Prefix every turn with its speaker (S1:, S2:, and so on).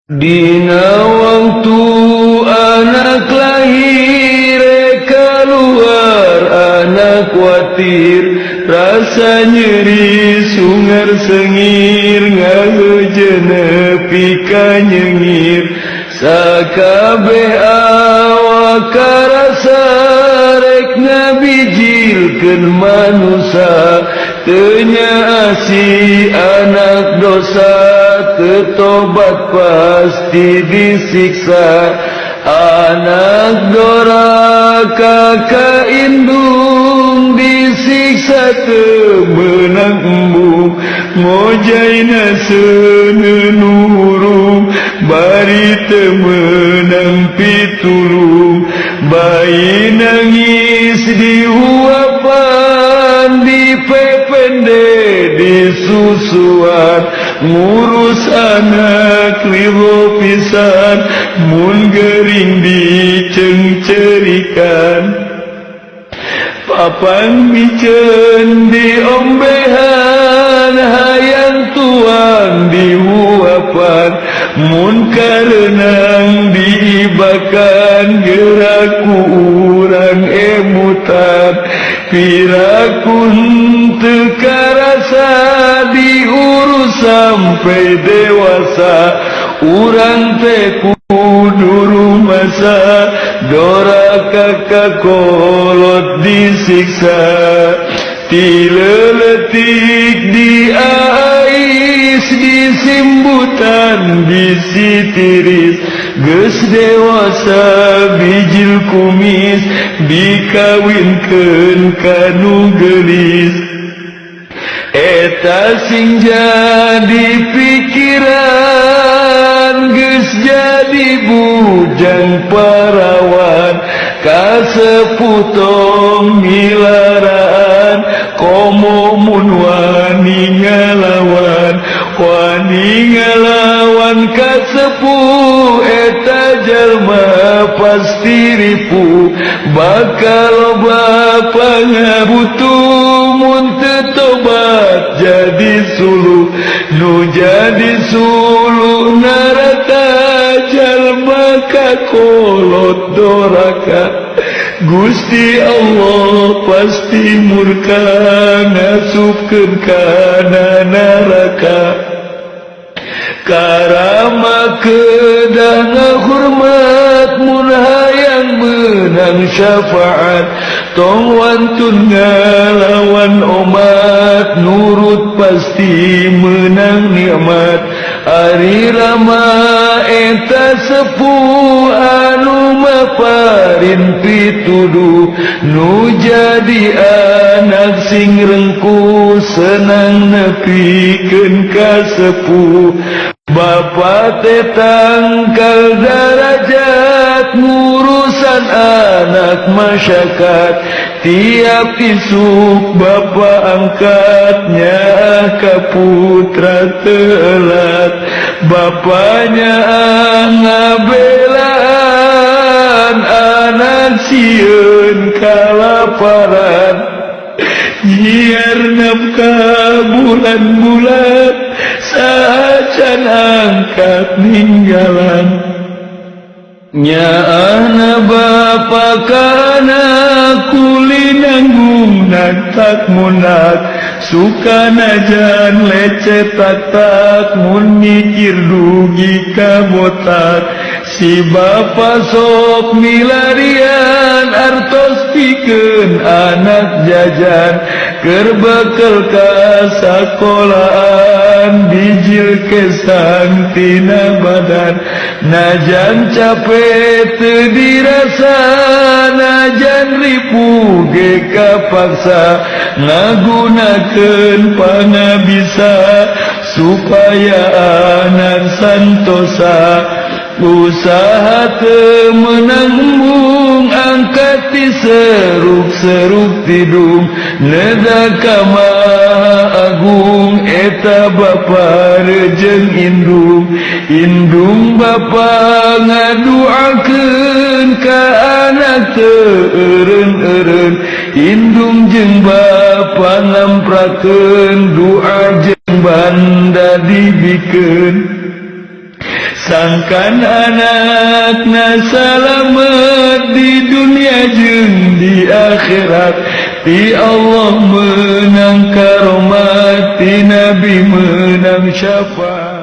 S1: Dina waktu anak lahir keluar anak kuatir rasa nyeri sungar sengir ngahejeun nepi ka nyengir sakabeh awak karasa rek ngabijilkeun manusa teu nyaasi anak dosa tetobat pasti disiksa anak doraka ka indung disiksa teu meunang embung ngojaina seuneun hurung bari teu meunang pitulung bayi nangis dihuapan dipepende disusuan ngurus anak liwo pisan mun gering dicengcerikan papan miceun diombehan hayang tuang dihuapan mun karenang diibakan geraku urang emutan pirakun teu karasa diurus sampai dewasa urang teh kudu rumasa doraka ka kolot disiksa ti leuletik diais disimbutan bisi tiris geus dewasa bijil kumis dikawinkeun ka nu geulis eta sing jadi pikiran geus jadi bujang parawan kaseputong milaraan komo mun wani ngalawan wani ngalawan kasepuh eta jalma pasti ripuh bakal loba pangabutuh mun teu tobat jadi suluh nu jadi suluh naraka jalma kakolot doraka Gusti Allah pasti murka ngasupkeun kana neraka karama kedah ngahormat mun hayang meunang syafaat tong wantun ngalawan omat nurut pasti menang nikmat ari rama eta sepuh anu maparin pituduh nu jadi anak sing rengkuh senang nepikeun ka sepuh bapa teh tangkal darajat ngurusan anak masyarakat tiap isuk bapa angkatnya ka putra telat bapanya ngabelaan anak sieun kalaparan nyiar nafkah bulan-bulan sacan angkat ninggalan nyaahna bapa kana kuli nanggung tak munak suka najan lecet tak tak mun mikir dugi ka botak si bapa sok milarian artos pikeun anak jajan keur bekel ka sakolaan bijil kesang tina badan najan capek teu dirasa najan ripuh ge kapaksa ngagunakeun pangabisa supaya anak santosa usaha teu meunang embung angkat ti seruk-seruk tidung neda ka Maha Agung eta bapa rejeng indung indung bapa ngaduakeun ka anak teu eureun-eureun indung jeung bapa ngamprakeun doa jeung banda dibikeun. Sangkan anakna salamet di dunia jeung di akhirat. Ti Allah menang karomat, ti Nabi menang syafaat.